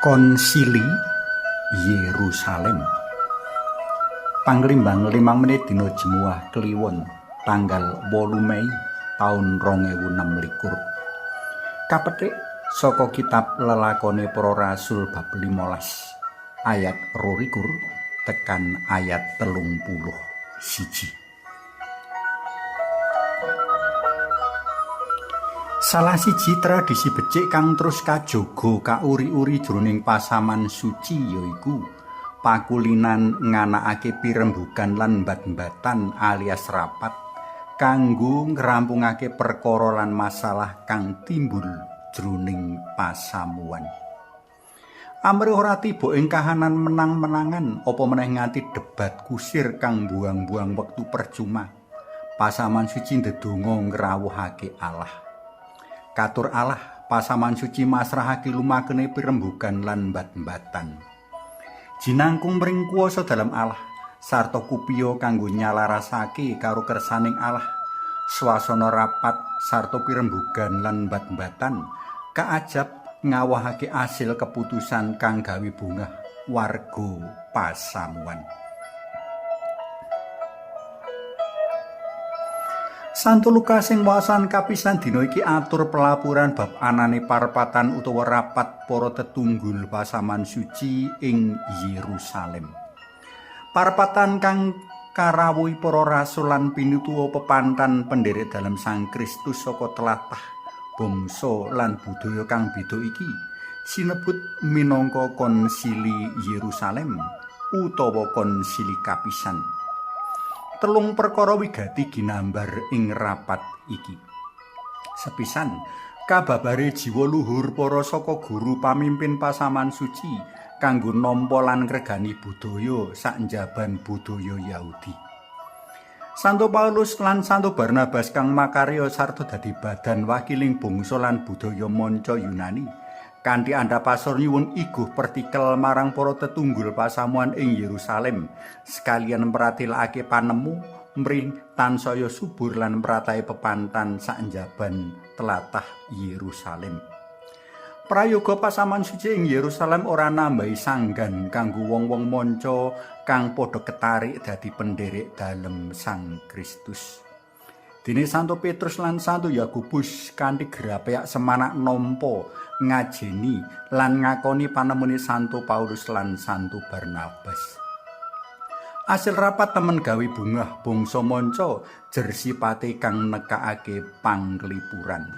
Konsili Yerusalem. Panglimbang 5 menit dina Jemuah Kliwon tanggal 8 Mei taun 2026. Kapetik saka kitab Lelakone Para Rasul bab 15 ayat 22 tekan ayat 31. Salah siji tradisi becik kang terus kajaga kauri-uri jroning pasaman suci yaiku pakulinan nganakake pirembugan lan mbat-mbatan alias rapat kanggo ngrampungake perkara lan masalah kang timbul jroning pasamuan. Amrih ora tiba ing kahanan menang-menangan apa meneh nganti debat kusir kang buang-buang wektu percuma. Pasaman suci ndedonga ngrawuhake Allah. Katur Allah, pasaman suci masrahake lumakene pirembugan lan mbat-mbatan. Jinangkung mring kuwasa dalem Allah sarta kupiya kanggo nyalarasake karo kersaning Allah. Swasana rapat sarta pirembugan lan mbat-mbatan kaajab ngawahake asil keputusan kang gawe bungah warga pasamuan. Santo Lukas sing wawasan kapisan dina iki atur pelapuran bab anane parpatan utawa rapat para tetunggul pasaman suci ing Yerusalem. Parpatan kang karawuhi para rasul lan pinutuwa pepantan penderek dalem Sang Kristus saka tlatah, bangsa lan budaya kang beda iki sinebut minangka Konsili Yerusalem utawa Konsili Kapisan. Telung perkara wigati ginambar ing rapat iki. Sepisan, kababare jiwa luhur para saka guru pamimpin pasaman suci kanggo nampa lan ngregani budaya saknjaban budaya Yahudi. Santo Paulus lan Santo Barnabas kang makarya sarta dadi badan wakiling bangsa lan budaya manca Yunani kanthi andhapasor nyuwun iguh pertikel marang para tetunggul pasamuan ing Yerusalem sekalian mratelakake panemu mring tansaya subur lan mratahe pepantan saknjaban tlatah Yerusalem. Prayoga pasaman suci ing Yerusalem ora nambahi sanggan kanggo wong-wong manca kang padha ketarik dadi penderek dalem Sang Kristus. Dene Santo Petrus lan Santo Yakobus kanthi grapeak semanak nampa ngajeni lan ngakoni panemune Santo Paulus lan Santo Barnabas. Asil rapat temen gawe bungah bangsa manca jer sipate kang nekakake panglipuran.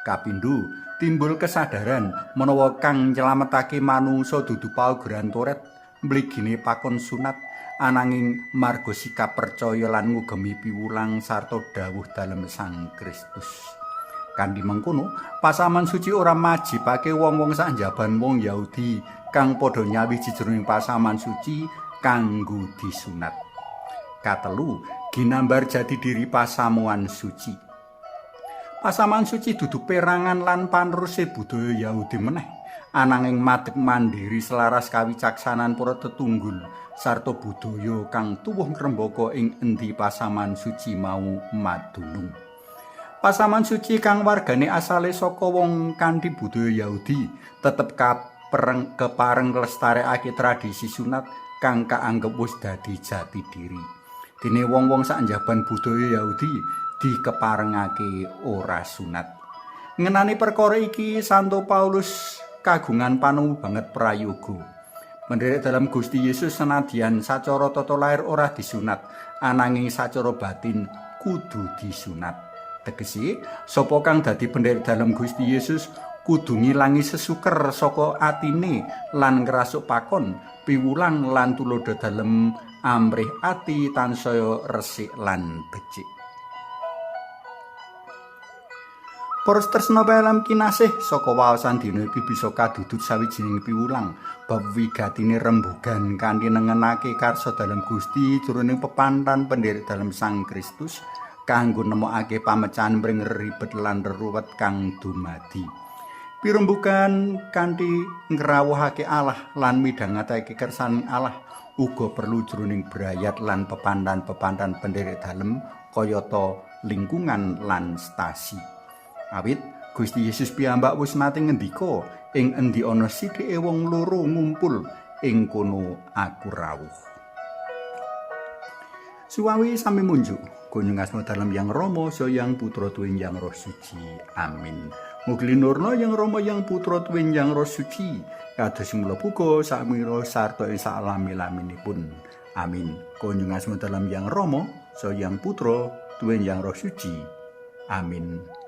Kapindho, timbul kesadaran menawa kang nyelametake manungsa dudu paugeran Toret mligine pakon sunat, ananging marga sikap percaya lan ngugemi piwulang sarta dawuh dalem Sang Kristus. Kanthi mengkono, pasaman suci ora majibake wong-wong saknjaban wong Yahudi kang padha nyawiji jroning pasaman suci kanggo disunat. Katelu, ginambar jati diri pasamuan suci. Pasaman suci dudu perangan lan paneruse budaya Yahudi meneh, ananging madeg mandiri selaras kawicaksanan para tetunggul sarta budaya kang tuwuh ngrembaka ing endi pasaman suci mau madunung. Pasaman suci kang wargane asale saka wong kanthi budaya Yahudi tetep kepareng nglestarekake tradisi sunat kang kaanggep wis dadi jati diri. Dene wong-wong saknjaban budaya Yahudi dikeparengake ora sunat. Ngenani perkara iki Santo Paulus kagungan panemu banget prayoga. Penderek dalam Gusti Yesus senadyan sacara tata lair ora disunat, ananging sacara batin kudu disunat. Tegese, sapa kang dadi penderek dalam Gusti Yesus kudu ngilangi sesuker saka atine lan ngrasuk pakon, piwulang lan tuladha dalem amrih ati tansaya resik lan becik. Para tresna alam kinasih, saka waosan dina iki bisa kadudut sawijining piwulang bab wigatine rembugan kanthi nengenake karsa dalem Gusti jroning pepantan penderek dalem Sang Kristus kanggo nemokake pamecahan mring ribet lan ruwet kang dumadi. Pirembugan kanthi ngrawuhake Allah lan midhangetake kersaning Allah uga perlu jroning brayat lan pepantan-pepantan penderek dalem kayata lingkungan lan stasi. Awit Gusti Yesus piyambak wis nate ngendika, ing endi ana sithike wong loro ngumpul, ing kono aku rawuh. Suwawi sami munjuk. Kunjung asma dalem Yang Rama, Yang Putra tuwin Yang Roh Suci. Amin. Mugi linurna Yang Rama, Yang Putra tuwin Yang Roh Suci. Kados mula buka samira sarta ing salami-laminipun. Amin. Kunjung asma dalem Yang Rama, Yang Putra tuwin Yang Roh Suci. Amin.